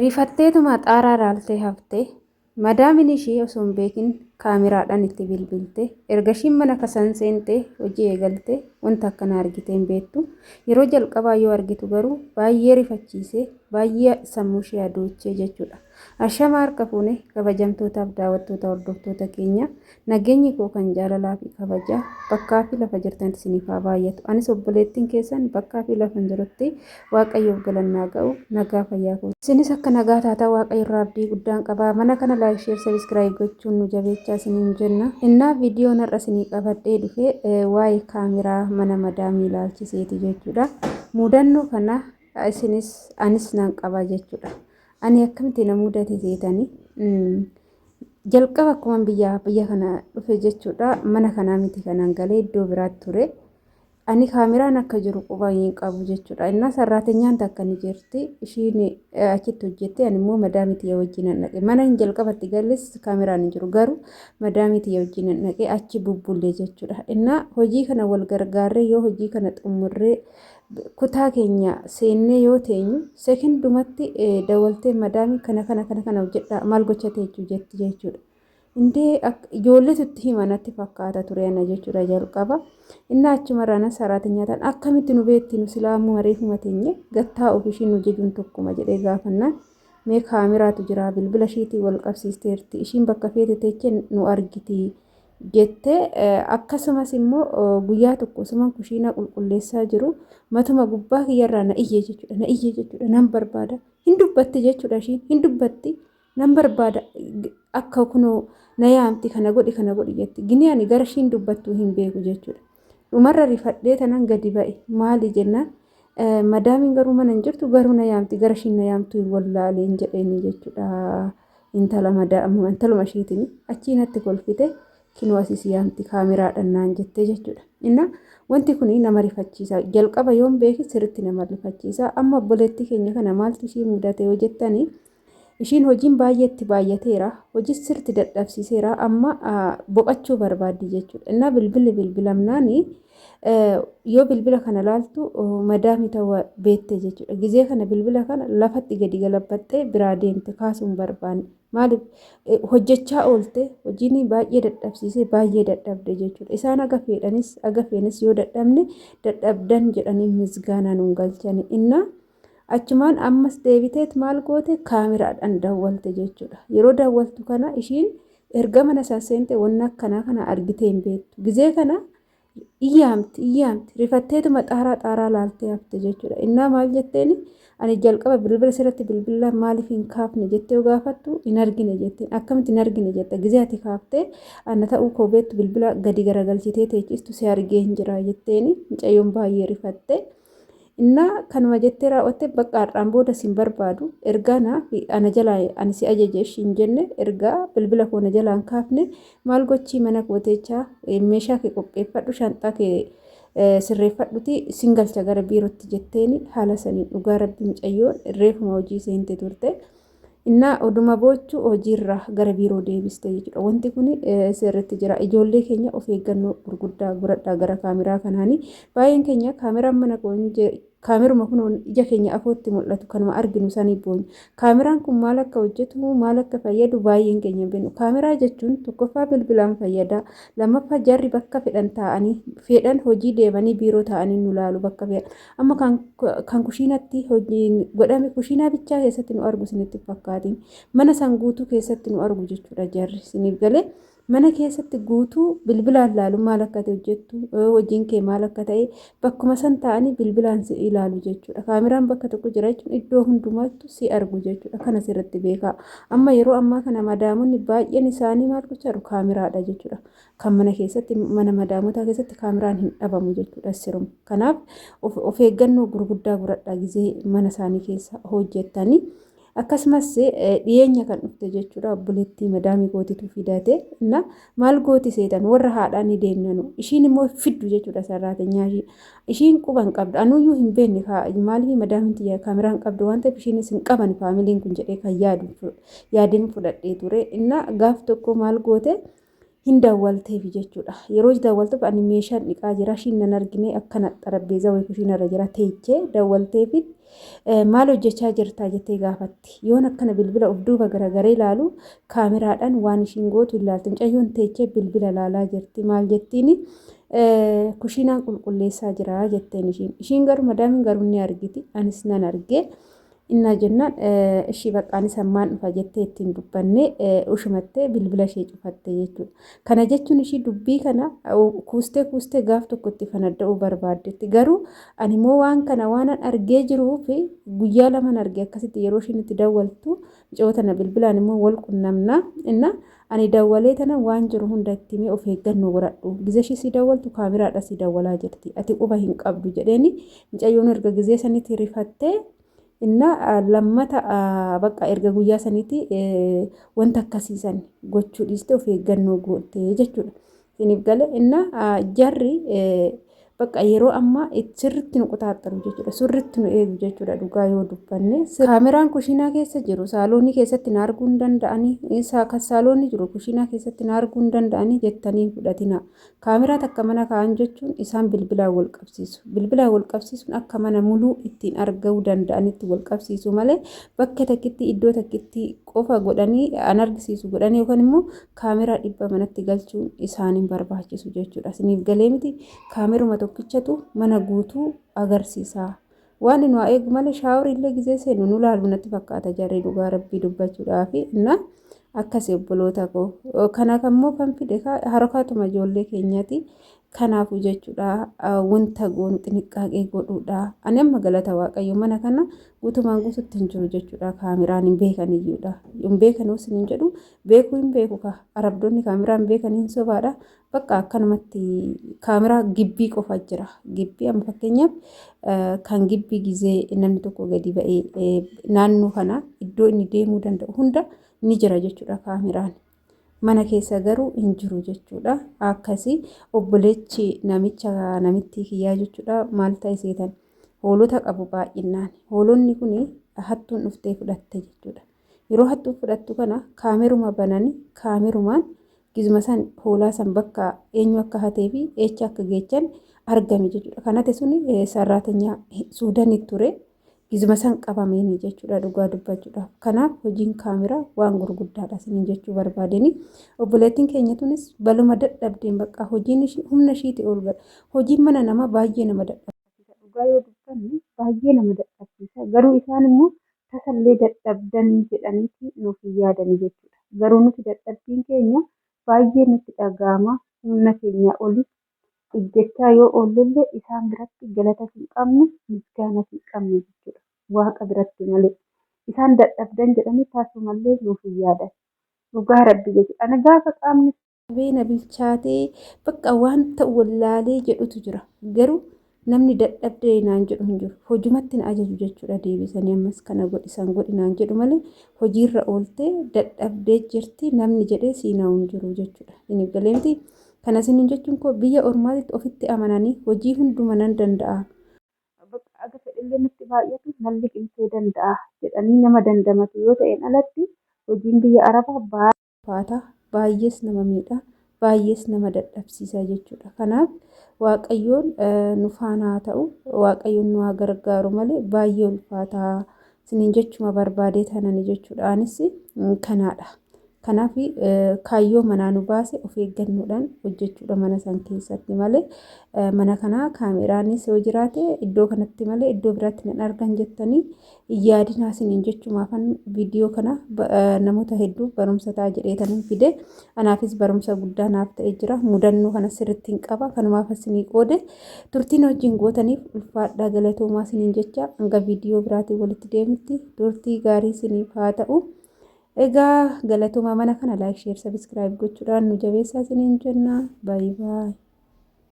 Rifatteetuma xaaraa laaltee hafte. Madaamin ishii osoo hin beekin kaameraadhaan itti bilbilte. Erga ishiin mana kasan seente hojii eegalte wanta akkanaa argitee hin beektu. Yeroo jalqabaa yoo argitu garuu baay'ee rifachiise, baay'ee sammuu ishee adoochee jechuudha. Ashamaa harka fuune kabajamtootaaf daawwattoota hordoftoota keenya. Nageenyi koo kan jaalalaa fi kabajaa bakkaa fi lafa jirtanitti isiniif haa baay'atu. Anis obboleettiin keessan bakkaa fi lafa hin jirutti Waaqayyoof galannaa ga'u nagaa fayyaa koo. Isinis akka nagaa taataa Waaqayyo irraa abdii guddaan qaba. Mana kana like, share, subscribe gochuun nu jabeechaa isiniin jenna. Innaa viidiyoon har'a isinii qabadhee dhufe waa'ee kaameraa mana madaamii ilaalchiseeti jechuudha. Mudannoo kana isinis anis nan qaba jechuudha. Ani akkamitti na mudate seetanii? Jalqaba akkuman biyya biyya kana dhufe jechuudha. Mana kanaa miti kanan galee iddoo biraatti ture. Ani kaameraan akka jiru quba hin qabu jechuudha. Innaa sarraatenyaan takka ni jirti. Ishiin achitti hojjette ani immoo madaamii tiyya wajjin nan dhaqe. Mana hin jalqabatti galles kaameraan hin jiru. Garuu madaamii tiyya wajjin nan dhaqe achi bubbulle jechuudha. Innaa hojii kana wal gargaarree yoo hojii kana xumurree kutaa keenya seennee yoo teenyu sekendumatti dawaltee madaamii kana kana kana kana hojjedhaa maal gocha teechuu jetti jechuudha. Indee ijoolletu itti hima natti fakkaata ture ana jechuudha jalqaba. Inni achumarraa na saraatinyaa ta'an akkamitti nu beetti nu silaa ammuma reefuma teenye gattaa of ishiin nu jejuun tokkuma jedhee gaafannaan mee kaameraatu jira bilbila ishiitiin wal qabsiisteerti ishiin bakka feete teeche nu argiti jette. Akkasumas immoo guyyaa tokko osuman kushiinaa qulqulleessaa jiru matuma gubbaa kiyyarraa na iyye jechuudha na iyye jechuudha nan barbaada hin dubbatti jechuudha ishiin hin dubbatti nan barbaada akka kunoo na yaamti kana godhi kana godhi jetti gini ani gara ishiin dubbattu hin beeku jechuudha. Dhumarra rifadhee tanan gadi ba'e maali jennaan madaamiin garuu mana hin jirtu garuu na yaamti gara ishiin na yaamtu hin wallaaleen jedheeni jechuudha. Intala madaamuma intaluma ishiitiin achii natti kolfite kinoo asii si yaamti kaameraadhaan naan jettee jechuudha. Inna wanti kun nama rifachiisa. Jalqaba yoon beeke sirriitti nama rifachiisa. Amma obboleettii keenya kana maaltu ishii mudate yoo jettanii ishiin hojiin baay'ee itti baay'ateera. Hojii sirriitti dadhabsiiseera. Amma boqachuu barbaaddi jechuudha. Innaa bilbilli bilbilamnaani yoo bilbila kana laaltu madaamii ta'uu beekte jechuudha. Gizee kana bilbila kana lafatti gadi galabbaxxee biraa deemte kaasuu hin barbaanne. Maaliif hojjechaa oolte hojiin baay'ee dadhabsiisee baay'ee dadhabde jechuudha. Isaan haga fedhanis haga feenes yoo dadhabne dadhabdan jedhanii misgaanaa nuun galchani. Innaa achumaan ammas deebiteet maal goote kaameraadhaan dawwalte jechuudha. Yeroo dawwaltu kana ishiin erga mana san seente wanna akkanaa kana argitee hin beektu. Gizee kana iyyaamti iyyaamti rifatteetuma xaaraa xaaraa laaltee hafte jechuudha. Innaa maal jetteeni ani jalqaba bilbila sirratti bilbila maaliif hin kaafne jettee yoo gaafattu hin argine jetteen akkamitti hin argine jetta gizee ati kaaftee ana ta'uu koo beektu bilbila gadi garagalchitee teechistu si argee hin jira jetteeni mucayyoon baay'ee rifatte. Innaa kanuma jettee raawwatte bakka har'aan booda sin barbaadu ergaa na ana jalaa ani si ajaje ishii hin jenne ergaa bilbila koo na jalaa hin kaafne maal gochii mana koo teechaa meeshaa kee qopheeffadhu shanxaa kee sirreeffadhuti sin galcha gara biirootti jetteeni haala saniin dhugaa rabbi mucayyoon reefuma hojii seente turte. Innaa oduma boochu hojiirraa gara biiroo deebiste jechuudha. Wanti kun sirriitti jira. Ijoollee keenya of eeggannoo gurguddaa godhadhaa gara kaameraa kanaanii. Baay'een keenya kaameraan mana koo kaameruma kun ija keenya afootti mul'atu kanuma arginu sanii boonya. Kaameraan kun maal akka hojjetu maal akka fayyadu baay'een keenya hin beeknu. Kaameraa jechuun tokkoffaa bilbilaan fayyada. Lammaffaa jarri bakka fedhan taa'anii fedhan hojii deemanii biiroo taa'anii nu laalu bakka fedhan. Amma kan kan kushiinatti hojiin godhame kushiinaa bichaa keessatti nu argu isinitti hin fakkaatin. Mana san guutuu keessatti nu argu jechuudha jarri isiniif galee. Mana keessatti guutuu bilbilaan laalu maal akka ta'e hojjettu hojiin kee maal akka ta'e bakkuma san taa'anii bilbilaan si ilaalu jechuudha. Kaameraan bakka tokko jira jechuun iddoo hundumaattu si argu jechuudha. Kana sirriitti beekaa. Amma yeroo ammaa kana madaamonni baay'een isaanii maal gochaa jiru kaameraadha jechuudha. Kan mana keessatti mana madaamotaa keessatti kaameraan hin dhabamu jechuudha siruma. Kanaaf of eeggannoo gurguddaa godhadhaa gizee mana isaanii keessa hojjettanii. Akkasumas dhiyeenya kan dhufte jechuudha obboleettii madaamii kootitu fidate na maal gooti seetan warra haadhaa ni deemnanu ishiin immoo fiddu jechuudha sarraatenyaa ishii ishiin quba hin qabdu anuyyuu hin beekne maaliif madaamiin tiyya kaameraan qabdu waan ta'eef ishiinis hin qaban faamiliin kun jedhee kan yaadu yaadeen fudhadhee ture inna gaaf tokko maal goote. Hin dawwalteef jechuudha. Yeroo dawwaltuuf ani meeshaan dhiqaa jira ishiin nan argine akkana xarabbeezaa wayii kushiinarra jira teechee dawwalteefi maal hojjechaa jirtaa jettee gaafatti. Yoon akkana bilbila of duuba garagaree ilaalu kaameraadhaan waan ishiin gootu ilaalti. Mucayyoon teechee bilbila ilaalaa jirti. Maal jettiini kushiinaan qulqulleessaa jira jetteen ishiin. Ishiin garuu madaamiin garuu ni argiti. Anis nan argee. Innaa jennaan ishii bakka anis ammaan dhufa jettee ittiin dubbanne ushumattee bilbila ishee cufatte jechuudha. Kana jechuun ishii dubbii kana kuustee kuustee gaaf tokko itti fanadda'uu barbaaddetti. Garuu ani immoo waan kana waanan argee jiruuf guyyaa laman arge akkasitti yeroo ishiin itti dawwaltu mucayoo tana bilbilaan immoo wal qunnamna. Inna ani dawwalee tana waan jiru hunda itti himee of eeggannoo godhadhu. Gizee ishii si dawwaltu kaameraadha si dawwalaa jirti. Ati quba hin qabdu jedheeni mucayyoon erga gizee sanitti rifattee Inna lammata bakka erga guyyaa saniiti wanta akkasii san gochuu dhiiste of eeggannoo goote jechuudha. Isiniif gale inna jarri bakka yeroo ammaa sirritti nu qutaaxxaru jechuudha. Sirritti nu eegu jechuudha dhugaa yoo dubbanne. Kaameraan kushiinaa keessa jiru saaloonii keessatti na arguu hin danda'anii kan saaloonii jiru kushiinaa keessatti na arguu hin danda'anii jettanii fudhatina. Kaameraa takka mana kaa'an jechuun isaan bilbilaan wal qabsiisu. Bilbilaan wal qabsiisuun akka mana muluu ittiin argau danda'anitti wal qabsiisu malee bakka takkitti iddoo takkitti qofa godhanii an argisiisu godhanii yookaan immoo kaameraa dhibba manatti galchuun isaan hin barbaachisu jechuudha. Isiniif galee miti kaameruma tokkichatu mana guutuu agarsiisa. Waan nu haa eegu malee shaaworii illee gizee seenu nu laalu natti fakkaata jarri dhugaa rabbii dubbachuudhaafi na akkasi obboloota koo. Kana kammoo kan fide harkaatuma ijoollee keenyaati. Kanaafuu jechuudha wanta goonu xiniqqaaqee godhuudha. Ani amma galata waaqayyo mana kana guutumaan guututti hin jiru jechuudha. Kaameraan hin beekan iyyuudha. Hin beekan osoo hin jedhu beekuu hin beeku ka arabdoonni kaameraan hin beekan hin sobaadha. Bakka akkanumatti kaameraa gibbii qofa jira. Gibbii amma fakkeenyaaf kan gibbii gizee namni tokko gadi ba'ee naannoo kana iddoo inni deemuu danda'u hunda ni jira jechuudha kaameraan. Mana keessa garuu hin jiru jechuudha. Akkasii obboleechi namicha namittii kiyyaa jechuudha maal ta'e seetan hoolota qabu baay'inaan. Hoolonni kun hattuun dhuftee fudhatte jechuudha. Yeroo hattuun fudhattu kana kaameruma banani kaamerumaan gizuma san hoolaa san bakka eenyu akka hatee fi eecha akka geechan argame jechuudha. Kan hate suni sarraatenyaa Suudanii ture. Gizuma san qabameeni jechuudha dhugaa dubbachuudhaaf. Kanaaf hojiin kaameraa waan gurguddaadha isiniin jechuu barbaadeni. Obboleettiin keenya tunis baluma dadhabdeen bakka hojiin ishii humna ishiiti ol gala. Hojiin mana namaa baay'ee nama dadhabsiisa. Dhugaa yoo dubbanne baay'ee nama dadhabsiisa. Garuu isaan immoo tasallee dadhabdanii jedhaniiti nuuf hin yaadani jechuudha. Garuu nuti dadhabbiin keenya baay'ee nutti dhaga'ama, humna keenyaa oli ijjechaa yoo oollellee isaan biratti galatas hin qabnu, misgaanas hin qabnu jechuudha. Waaqa biratti malee. Isaan dadhabdan jedhanii tasumallee nuuf hin yaadan. Dhugaa Rabbi jechuudha. Ana gaafa qaamni qabee na bilchaatee bakka waan ta'u wallaalee jedhutu jira. Garuu namni dadhabdee naan jedhu hin jiru. Hojumatti na ajaju jechuudha deebisanii ammas kana godhi san godhi naan jedhu malee hojiirra ooltee dadhabdee jirti namni jedhee siinaa hin jiru jechuudha. Inni galee miti. Kana isiniin jechuun koo biyya ormaatitti ofitti amananii hojii hunduma nan danda'a. Bakka aga fedhellee natti baay'atu nan liqimsee danda'a jedhanii nama dandamatu yoo ta'een alatti hojiin biyya Arabaa baay'ee ulfaata, baay'ees nama miidha, baay'ees nama dadhabsiisa jechuudha. Kanaaf Waaqayyoon nu faana haa ta'u, Waaqayyoon nu haa gargaaru malee baay'ee ulfaata isiniin jechuma barbaadee tanani jechuudha. Anis kanaadha. Kanaaf kaayyoo manaa nu baase of eeggannoodhaan hojjechuudha mana san keessatti malee mana kanaa kaameraanis yoo jiraate iddoo kanatti malee iddoo biraatti nan argan jettanii hin yaadinaa isiniin jechumaafan viidiyoo kana namoota hedduu barumsa ta'a jedheetanin fide anaafis barumsa guddaa naaf ta'ee jira mudannoo kana sirriitti hin qaba kanumaaf isinii qoode turtiin wajjin gootaniif ulfaadhaa galatoomaa isiniin jecha hanga viidiyoo biraatiin walitti deemutti turtii gaarii isiniif haa ta'u. Egaa galatoomaa mana kana like share subscribe gochuudhaan nu jabeessaa isiniin jenna. Baay'ee baay'ee.